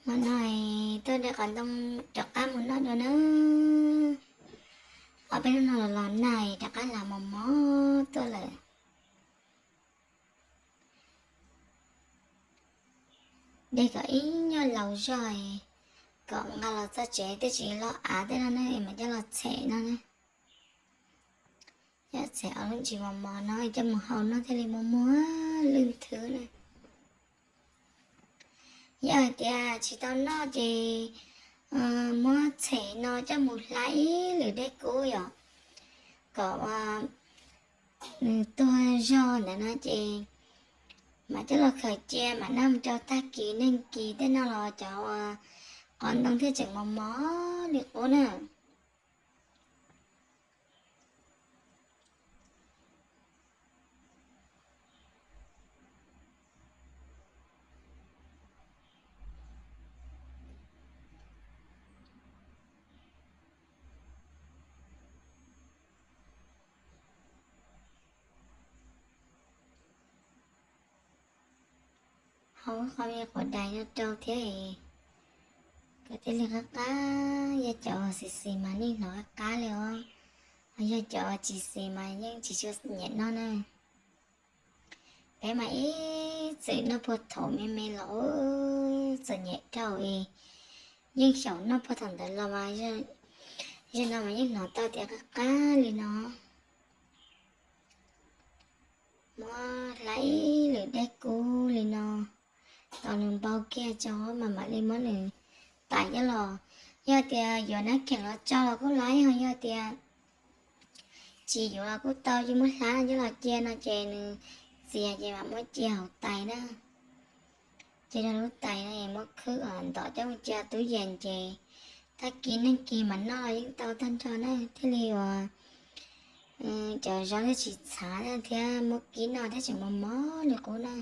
Hmo no tuaj de qos ntoo rov qab mus noj dua nawb. Ob peb hnub no los los nag rov qab los mos mos tuaj lawm. De kom ib nyuag laus zog kom nqa los txog tsev thiaj tsis loj av tej no ne, mam coj los txhem no ne. Coj txhem ob lub ntsis mos mos no coj mus hau no thiaj li muag muag lwj thwb na. Yog hais tias tsis tau noj ces muab txhem no coj mus hlab ib lwm dej kub yom, kom nws tuag zog ntawd no ces mam coj los khaws cia mam noj mus rau tag kis neeg kis tej no los cov qos ntoo thiaj tseem mos mos li qub na. Hau qhov me quav dais no rau thiab, kom thiaj li qab qab. Yog cov xis xis mas yeej hnov qab qab li os, ho yog cov tsis xis mas yeej tsis tshua nyiam noj na. Peb mas ib txwm noj puag thaum me me los txom nyem dhau es yeej xyaum noj puag thaum ntawd los mas, zaum no mas yeej hnov tau tias qab qab li no. Muab hlab ib lwm dej kub li no, tos nws npau kiag tso mas mam li muab nws tais coj los. Yog tias yuav nab kheem los tso los kuj laib, ho yog tias tsis yuav los kuj tau, yeej muab hlab coj los cia no ces nws txias ces mam muab cia hauv tais na. Cia rau lub tais no es muab khwb ntov coj mus cia tub yees ces tag kis neeg kis mam noj los yeej tau tag nrho na, thiaj li uas cov zaub thiaj tsis txhav thiab muab kib noj thiab tseem mos mos li qub na.